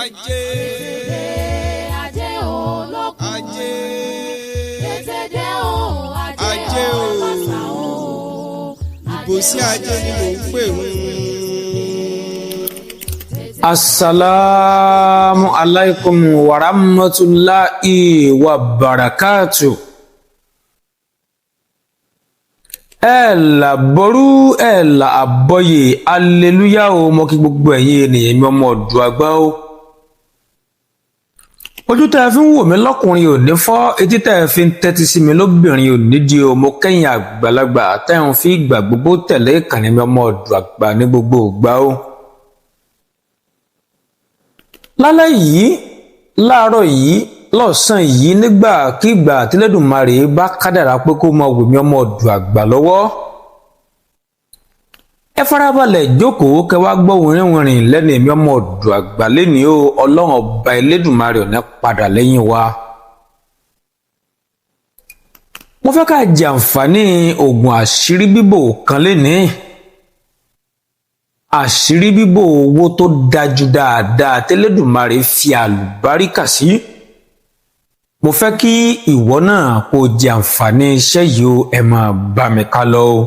Ajé. Ajé olókun. Ajé. Tètè dé o, ajé. Ajé o. Ọlọ́sà o. Ìbòsí ajé ni mò ń pè ń. Assalamu alaikum warahmatullahi wabarakatuh. Ẹ là ború, ẹ là àbọyè, aleluya o. Mo kí gbogbo ẹ̀yin ènìyàn mi, ọmọ ọ̀dùn àgbà o. Ojú tẹ́ ẹ fi ń wò mí lọ́kùnrin ò ní fọ́, etí tẹ́ ẹ fi ń tẹ́tí sí mi lóbìnrin ò ní di o. Mo kẹ́yìn àgbàlagbà tẹ́ ẹ ń fi ìgbà gbogbo tẹ̀lé ìkànnì mi, ọmọ ọ̀dùn àgbà, ní gbogbo ìgbà o. Lálẹ́ yìí, láàárọ̀ yìí, lọ́sàn-án yìí, nígbàkigbà tẹ́lẹ̀dùmarè bá kádàrá pé kó máa wò mí, ọmọ ọ̀dùn àgbà lọ́wọ́. Ẹ farabalẹ̀ jókòó kẹ́ wá gbọ́ wìrìwìrì lẹ́nu èmi, ọmọ ọ̀dùn àgbà lẹ́ni o. Ọlọ́run ọba Elédùmarè ò ní padà lẹ́yìn wa. Mo fẹ́ ká jẹ àǹfààní oògùn àṣírí bíbò kan lénìí, àṣírí bíbò owó tó dájú dáadáa tẹ́lẹ̀dùmarè fi àlùbáríkà sí. Mo fẹ́ kí ìwọ náà kó jẹ àǹfààní iṣẹ́ yìí o. Ẹ máa bá mi ká lọ o.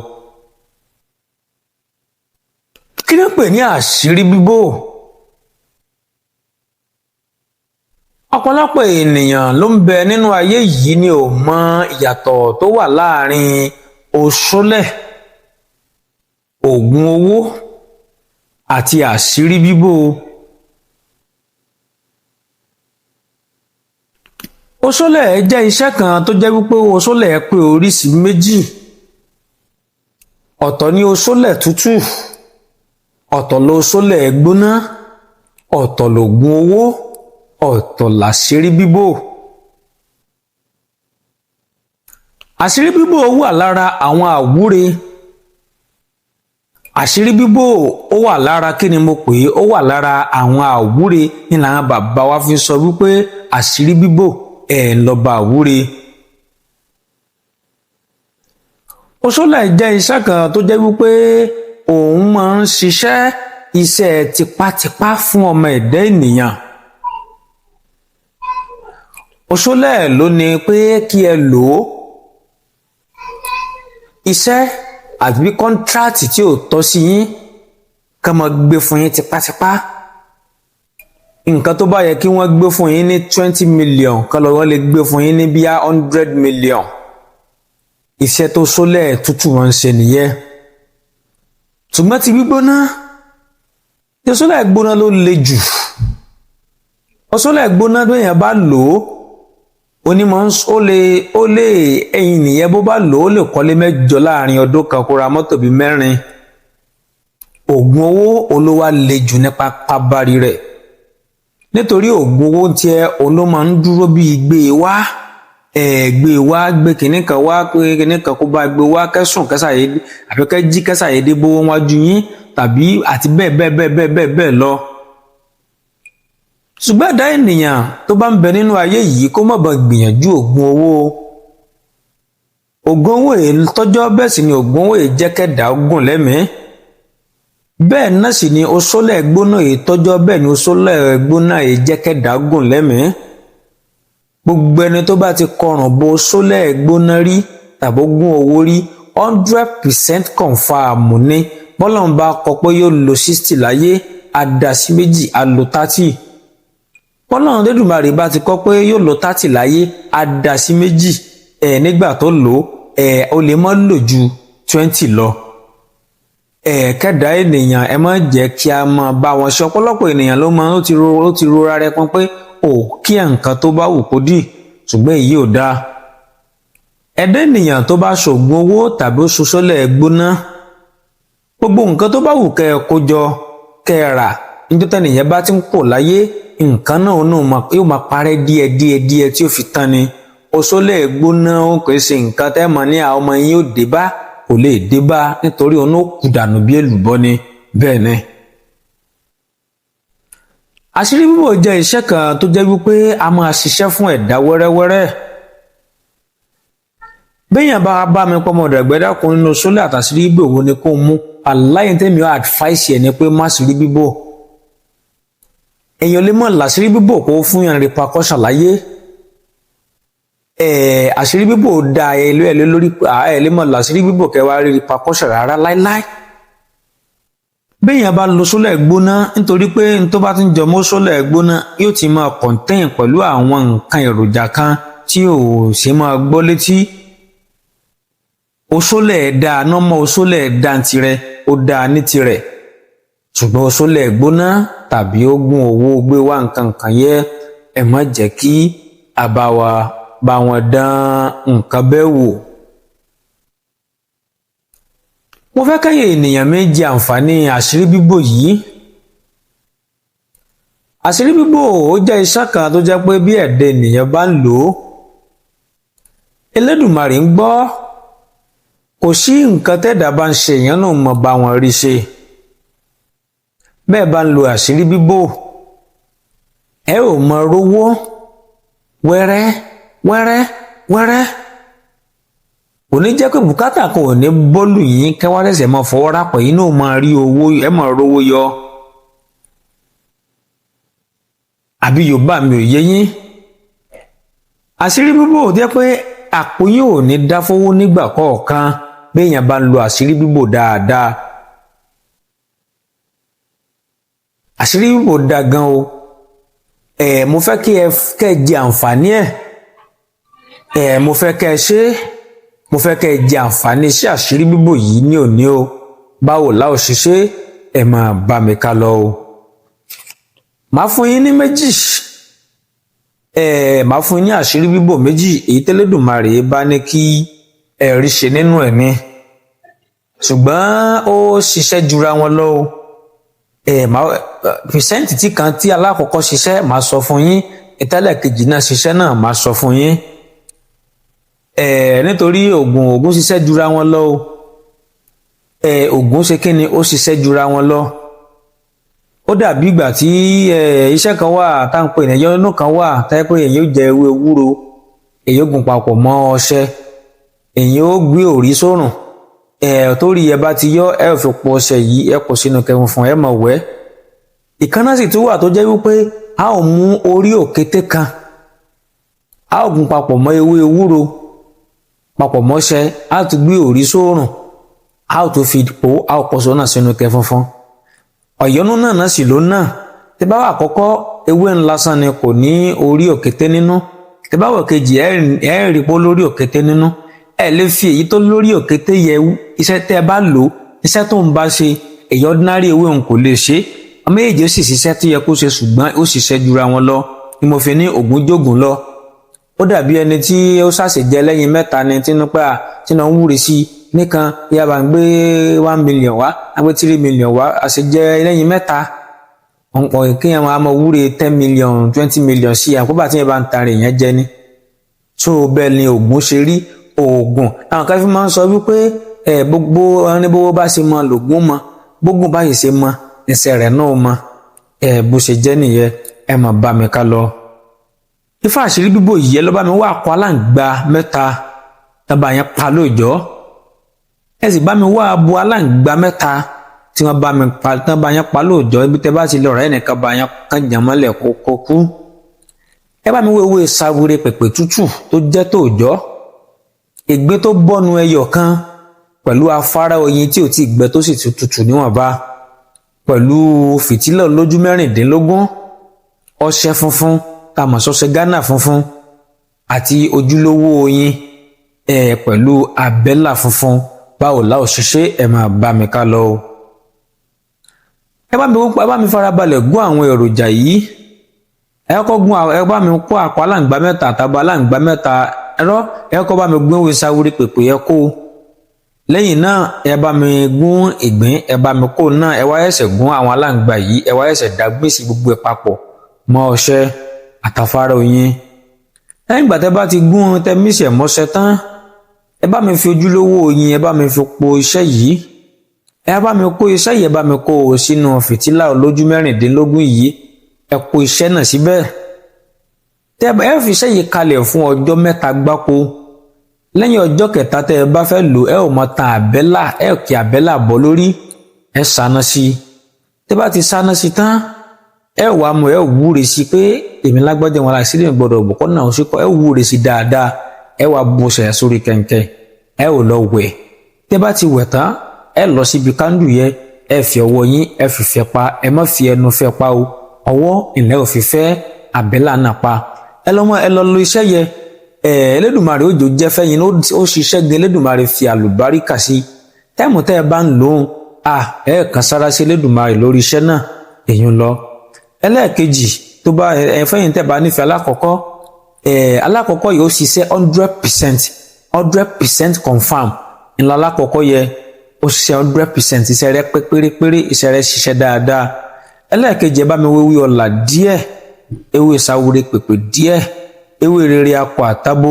Kí ló ń pè ní àṣírí bíbò? Ọ̀pọ̀lọpọ̀ ènìyàn ló ń bẹ nínú ayé yìí ni ò mọ ìyàtọ̀ tó wà láàrin òṣólẹ̀, oògùn owó àti àṣírí bíbò. Òṣólẹ̀ jẹ́ iṣẹ́ kan tó jẹ́ wípé òṣólẹ̀ pé oríṣi méjì. Ọ̀tọ̀ ni òṣólẹ̀ tútù, ọ̀tọ̀ lòṣólẹ̀ gbóná, ọ̀tọ̀ lògùn owó, ọ̀tọ̀ làṣírí bíbò. Àṣírí bíbò wà lára àwọn àwúre. Àṣírí bíbò ó wà lára, kí ni mo pè é, ó wà lára àwọn àwúre ní làwọn bàbá wa fi sọ wípé àṣírí bíbò ẹ̀ lọ́ba àwúre. Òṣólẹ̀ jẹ́ iṣẹ́ kan tó jẹ́ wípé òun máa ń ṣiṣẹ́ iṣẹ́ tipátipá fún ọmọ ẹ̀dá ènìyàn. Òṣólẹ̀ ló ní pé kí ẹ lò ó, iṣẹ́ àbí kọ́ńtíráàtì tí ò tọ́ sí yín ká máa gbé fún yín tipátipá. Nǹkan tó bá yẹ kí wọ́n gbé fún yín ní 20 million kán lọ, wọ́n lè gbé fún yín ní bíyà 100 million. Iṣẹ́ tó sólẹ̀ tútù wọn ń ṣe nìyẹn. Ṣùgbọ́n ti gbígbóná, tí sólẹ̀ gbóná ló le jù. Òṣólẹ̀ gbóná tó yẹn bá lò ó, onímọ̀ ó lè ẹyin nìyẹn, bó bá lò ó lè kọ́lé mẹ́jọ láàrin ọdún kan, kó ra mọ́tò bíi mẹ́rin. Oògùn owó olówó le jù nípa pabari rẹ̀, nítorí oògùn owó tiẹ̀ òun ló máa ń dúró bíi gbé e wá, ẹ̀ gbé e wá, gbé kinní kan wá, pé kinní kan kó bá gbé wá, kẹ́sùn kẹ́sàyé àbí kẹ́ jí kẹ́sàyédé bówó wájú yín tàbí àti bẹ́ẹ̀ bẹ́ẹ̀ bẹ́ẹ̀ bẹ́ẹ̀ bẹ́ẹ̀ bẹ́ẹ̀ lọ. Ṣùgbọ́n ẹ̀dá ènìyàn tó bá ń bẹ nínú ayé yìí, kó má bàa gbìyànjú oògùn owó. Oògùn owó yìí tọ́jọ́, bẹ́ẹ̀ sì ni oògùn owó yìí jẹ́ kẹ́dà gùn lẹ́mìí. Bẹ́ẹ̀ náà sì ni oṣólẹ̀ gbóná yìí tọ́jọ́, bẹ́ẹ̀ ni oṣólẹ̀ gbóná yìí jẹ́ kẹ́dà gùn lẹ́mìí. Gbogbo ẹni tó bá ti kọrùn bo oṣólẹ̀ gbóná rí tàbí ogún owó rí, 100% confam ni, bọ́lá ń bá kọ pé yóò lo 60 láyé, àdásí méjì á lo 30. Bọ́lọ́run Lédùmarè bá ti kọ́ pé yóò lo 30 láyé, àdásí méjì ẹ̀ nígbà tó lò ó, ẹ̀ ó lè má lò ju 20 lọ. Ẹ̀ kẹ́dà ènìyàn, ẹ má jẹ́ kí a máa bá wọn ṣe. Ọ̀pọ̀lọpọ̀ ènìyàn ló máa ó ti rora rẹ pọn pé ò kí ẹ̀ nǹkan tó bá wù kó dì, ṣùgbọ́n èyí ò dáa. Ẹ̀dá ènìyàn tó bá ṣògùn owó tàbí ó ṣoṣọ́lẹ̀ gbóná, gbogbo nǹkan tó bá wù kẹ́ ẹ kó jọ, kẹ́ ẹ rà, níjọ́ tẹ́nìyẹn bá ti ń kò láyé, nǹkan náà yóò máa parẹ́ díẹ̀ díẹ̀ díẹ̀ tí ó fi tán ni. Òṣòlẹ̀ gbóná ó kò ṣe nǹkan tẹ́ mọ̀ ní àwọn ọmọ yín ó dé bá, kò lè dé bá, nítorí òun ó kú dànù bí èlùbọ́ ni. Bẹ́ẹ̀ ni. Àṣírí bíbò jẹ́ iṣẹ́ kan tó jẹ́ wípé a máa ṣiṣẹ́ fún ẹ̀dá wẹ́rẹ́wẹ́rẹ́. Béèyàn bá bá mi pọ́nmọ́ ọ̀dàgbẹ́dàkùn nínú sólẹ̀ àtàṣírí bíbò wo ni kó mú, aláìní tèmi ó advice ẹ̀ ni pé má ṣírí bíbò. Èèyàn lè mọ̀ làṣírí bíbò kó fún yàn repercussion láyé. Àṣírí bíbò da ẹlú ẹ lórí, ẹ lè mọ̀ làṣírí bíbò kẹwàá rí repercussion rárá láíláí. Béèyàn bá lo sólẹ̀ gbóná, nítorí pé n tó bá ti ń jọmọ́ sólẹ̀ gbóná yóò ti máa contain pẹ̀lú àwọn nǹkan èròjà kan tí ò ṣe máa gbọ́ létí. Oṣólẹ̀ dáa nọ́mọ, oṣólẹ̀ dáa tirẹ̀, ó dáa ní tirẹ̀, ṣùgbọ́n oṣólẹ̀ gbóná tàbí oògùn owó gbé wá nǹkan kan yẹ, ẹ má jẹ́ kí àbáwá bá wọn dán nǹkan bẹ́ẹ̀ wò. Mo fẹ́ kẹ́yìn ènìyàn méjì àǹfààní àṣírí bíbò yìí. Àṣírí bíbò ó jẹ́ iṣẹ́ kan tó jẹ́ pé bí ẹ̀dá ènìyàn bá ń lò ó, Elédùmarè ń gbọ́, kò sí nǹkan tẹ́dà bá ń ṣe èèyàn náà mọ̀ bá wọn rí ṣe. Bẹ́ẹ̀ bá ń lo àṣírí bíbò, ẹ ò mọ rówó wẹ́rẹ́ wẹ́rẹ́ wẹ́rẹ́. Kò ní jẹ́ pé bùkátà kan ò ní bọ́ọ̀lù yín kẹwàá ṣẹ̀ṣẹ̀ máa fọwọ́ rápọ̀ yín náà máa rí owó, ẹ máa rówó yọ. Àbí Yorùbá mi ò yé yín? Àṣírí bíbò jẹ́ pé àpò yín ò ní dá fowó nígbà kọ̀ọ̀kan béèyàn bá ń lo àṣírí bíbò dáadáa. Àṣírí bíbò da gan o. Mo fẹ́ kí ẹ kẹ́ jẹ àǹfààní ẹ̀. Mo fẹ́ kẹ́ ẹ ṣe é, mo fẹ́ kẹ́ ẹ jẹ àǹfààní iṣẹ́ àṣírí bíbò yìí ní òní o. Báwo la ò ṣe ṣe, ẹ máa bá mi ká lọ o. Màá fún yín ní méjì, màá fún yín ní àṣírí bíbò méjì, èyí tẹ́lẹ̀dùmarè bá ní kí ẹ rí ṣe nínú ẹ̀ ni, ṣùgbọ́n ó ṣiṣẹ́ jura wọn lọ o. Màá pìsẹ́ǹtì tí kan tí alákọ̀ọ́kọ́ ṣiṣẹ́ màá sọ fún yín, ìtẹ́lẹ̀ kejì náà ṣiṣẹ́ náà màá sọ fún yín. Nítorí oògùn ṣiṣẹ́ jura wọn lọ o. Oògùn ṣe kí ni, ó ṣiṣẹ́ jura wọn lọ. Ó dàbí ìgbà tí iṣẹ́ kan wà tá à ń pè ní ẹyọ́nú kan wà tá pé èyí ó jẹ ewé ewúro, èyí ó gùn papọ̀ mọ́ ọṣẹ, èyí ó gbé òrí sórùn, torí ẹ bá ti yọ, ẹ ò fi pọ ọṣẹ yìí, ẹ kò sínú kẹfun fún ẹ mọ̀ wẹ́. Ìkànnà sì tún wà tó jẹ́ wípé a ò mú orí òkété kan, a ó gùn papọ̀ mọ́ ewé ewúro papọ̀ mọ́ṣẹ, a tún gbé òrí sórùn, a ó tún fi pò, a ó pọ̀ṣọ náà sínú kẹ funfun. Ọ̀yọ́nú náà náà sì ló náà. Tí bá wà àkọ́kọ́, ewé ńlá sàn ni, kò ní orí òkété nínú. Tí bá wà kejì, ẹ rí pé ó lórí òkété nínú. Ẹ lè fi èyí tó lórí òkété yẹ iṣẹ́ tẹ́ ẹ bá lò, iṣẹ́ tó ń bá ṣe èyí ordinary ewé òun kò lè ṣe. Ọmọ èjì ó sì ṣiṣẹ́ tó yẹ kó ṣe, ṣùgbọ́n ó ṣiṣẹ́ jura wọn lọ ni mo fi ní ògùn jógùn lọ. Ó dàbí ẹni tí ó ṣàṣejẹ lẹ́yìn mẹ́ta ni tínú pé tí náà ń wúre sí nìkan, ìyá bá ń gbé 1 million wá, á gbé 3 million wá, àṣejẹ lẹ́yìn mẹ́ta ọ̀pọ̀ kéèyàn máa mọ wúre 10 million, 20 million sí àkóbá tí yẹn bá ń ta rẹ̀ yẹn jẹ ni. Tó bẹ́ẹ̀ ni ògùn ṣe rí. Ògùn àwọn kan fi máa ń sọ wípé ẹ gbogbo ẹni bówó bá ṣe mọ lògùn mọ, gbógun báyìí ṣe mọ ẹsẹ̀ rẹ̀ náà mọ. Bó ṣe jẹ́ nìyẹn, ẹ mà bá mi ká lọ. Ifá àṣírí bíbò yìí, ẹ lọ́ bá mi wá akọ aláǹgbá mẹ́ta tábà yẹn pa lóòjọ́. Ẹ sì bá mi wá abo aláǹgbá mẹ́ta tí wọ́n bá mi pa tí wọ́n bá yẹn pa lóòjọ́. Ibi tẹ́ bá ti lọ rẹ̀, ẹnìkan bá yẹn kàn jàn mọ́lẹ̀ kó kú. Ẹ bá mi wá ewé sawure pẹ̀pẹ̀ tútù tó jẹ́ tòòjọ́, ìgbín tó bọ́nu ẹyọ kan, pẹ̀lú afárá oyin tí ò tí gbẹ tó sì ti tutù níwọ̀nba, pẹ̀lú fìtílà lójú 16, ọṣẹ funfun tá a mọ̀ sọ́ṣẹ Ghana funfun, àti ojúlówó oyin pẹ̀lú àbẹ́là funfun. Báwo la ò ṣiṣẹ́, ẹ máa bá mi ká lọ o. Ẹ bá mi farabalẹ̀ gún àwọn èròjà yìí. Ẹ kọ́ gún, ẹ bá mi kó àpò aláǹgbá mẹ́ta àtàbọ̀ aláǹgbá mẹ́ta ẹ̀rọ. Ẹ kọ́ bá mi gún ewé sáwúrí pèpè, ẹ kó. Lẹ́yìn náà, ẹ bá mi gún ìgbín, ẹ bá mi kó náà. Ẹ wá ẹsẹ̀ gún àwọn aláǹgbá yìí, ẹ wá ẹsẹ̀ dá gbèsè gbogbo ẹ papọ̀ mọ́ ọṣẹ àtàfàrà oyin. Lẹ́yìn ìgbà tẹ́ bá ti gún, tẹ́ mísẹ̀ mọ́ṣẹ tán, ẹ bá mi fi ojúlówó oyin, ẹ bá mi fi po iṣẹ́ yìí. Ẹ bá mi kó iṣẹ́ yìí, ẹ bá mi kó o sínú fìtílà olójú 16 yìí. Ẹ kó iṣẹ́ náà síbẹ̀. Tẹ́ ẹ fi iṣẹ́ yìí kalẹ̀ fún ọjọ́ 3 gbáko. Lẹ́yìn ọjọ́ kẹta tẹ́ ẹ bá fẹ́ lò, ẹ ò mọ tan àbẹ́là, ẹ kì àbẹ́là bọ́ lórí, ẹ sáná sí i. Tẹ́ bá ti sáná sí i tán, Ẹ wàá mọ̀, ẹ wúre sí pé èmi lágbájá wọn láti sílẹ̀ gbọ́dọ̀ bùkọ́ náà sí kọ́. Ẹ wúre sí dáadáa, ẹ wàá bu ọṣẹ sórí kẹ̀kẹ́, ẹ ò lọ wẹ̀. Tẹ́ bá ti wẹ̀ tán, ẹ lọ síbi kándù yẹ, ẹ fi ọwọ́ yín, ẹ fi fẹ́ pa. Ẹ má fi ẹnu fẹ́ pa o, ọwọ́ ìlẹ́ ò fi fẹ́ àbẹ́là náà pa. Ẹ lọ́mọ, ẹ lọ lo iṣẹ́ yẹ. Ẹ Elédùmarè òjò jẹ́ fẹ́yìn, ó ṣiṣẹ́ gan. Elédùmarè fi àlùbáríkà sí táìmù tẹ́ ẹ bá ń lò ó. À ẹ kàn sára sí Elédùmarè lórí iṣẹ́ náà. Èyí ń lọ. Ẹlẹ́ẹ̀kejì tó bá ẹ fẹ́yìn tẹ́ bá nífẹ̀ẹ́ alákọ̀ọ́kọ́, ẹ alákọ̀ọ́kọ́ yìí, ó ṣiṣẹ́ 100%, 100% confam ńlá. Alákọ̀ọ́kọ́ yẹ, ó ṣiṣẹ́ 100%, iṣẹ́ rẹ̀ pé pérépéré, iṣẹ́ rẹ̀ ṣiṣẹ́ dáadáa. Ẹlẹ́ẹ̀kejì, ẹ bá mi wéwí ọ̀là díẹ̀, ewé sáwúre pèpè díẹ̀, ewé rere akọ àtàbó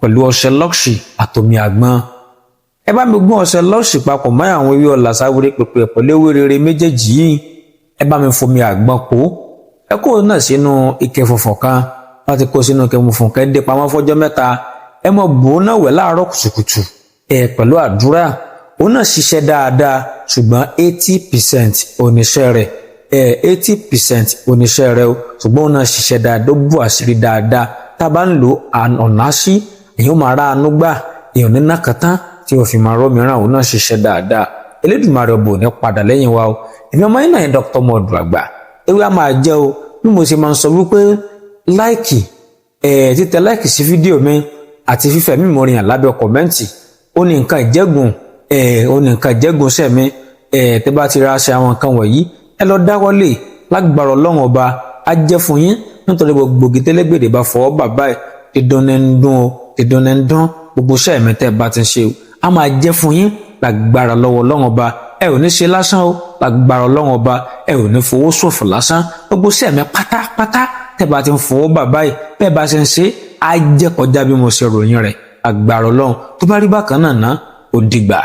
pẹ̀lú ọṣẹ lọ́ọ̀ṣì àtòmí àgbọn. Ẹ bá mi gún ọṣẹ lọ́ọ̀ṣì papọ̀ mọ́ àwọn ewé ọ̀là, sáwúre pèpè pẹ̀lú ewé rere méjèèjì yìí. Ẹ bá mi fomi àgbọn pò. Ẹ kó náà sínú ike funfun kan. Wọ́n ti kó sínú ike funfun kan, dé pamọ́ fọ́jọ́ 3. Ẹ mọ̀ bò ó náà wẹ̀ láàárọ̀ kùtùkùtù ẹ pẹ̀lú àdúrà. Òun náà ṣiṣẹ́ dáadáa, ṣùgbọ́n 80% oníṣẹ́ rẹ̀ ẹ, 80% oníṣẹ́ rẹ̀ o. Ṣùgbọ́n òun náà ṣiṣẹ́ dáadáa, ó bù àṣírí dáadáa. Tá a bá ń lo ọ̀nà sí, èèyàn máa rá àánú gbà, èèyàn ní nàkàtán tí o fi máa rọ́ mìíràn. Òun náà ṣiṣẹ́ dáadáa. Elédùmarè ọbọ ò ní padà lẹ́yìn wa o. Èmi ọmọ yín náà yẹn, Dr. Mọ̀ọ́dù Àgbà ewé a máa jẹ́ o. Bí mo ṣe máa ń sọ wípé like ẹ̀, títẹ like sí fídíò mi àti fífẹ́ mímọ́ rìn lábẹ́ comment, ó ní nǹkan ìjẹ́gun ẹ̀, ó ní nǹkan ìjẹ́gun sẹ́ mi ẹ̀. Tẹ́ bá ti ra ṣe àwọn nǹkan wọ̀nyí, ẹ lọ dáwọ́lé, lágbára Ọlọ́run Ọba á jẹ́ fún yín, nítorí gbogbo gitẹ́lẹ́gbèdè bá fọwọ́ bàbá ẹ̀, dídán ní ń dún o, dídán ní ń dún. Gbogbo iṣẹ́ mi tẹ́ bá ti ń ṣe o, á máa jẹ́ fún yín lágbára lọ́wọ́ Ọlọ́run Ọba. Ẹ ò ní ṣe lásán o, lágbára Ọlọ́run Ọba. Ẹ ò ní fowó ṣòfò lásán. Gbogbo iṣẹ́ mi pátápátá tẹ́ bá ti ń fọwọ́ bàbá ẹ̀, bẹ́ẹ̀ bá ṣe ń ṣe, á jẹ́ kọjá bí mo ṣe ròyìn rẹ̀, agbára Ọlọ́run. Tó bá rí bákan náà ná, ó dìgbà.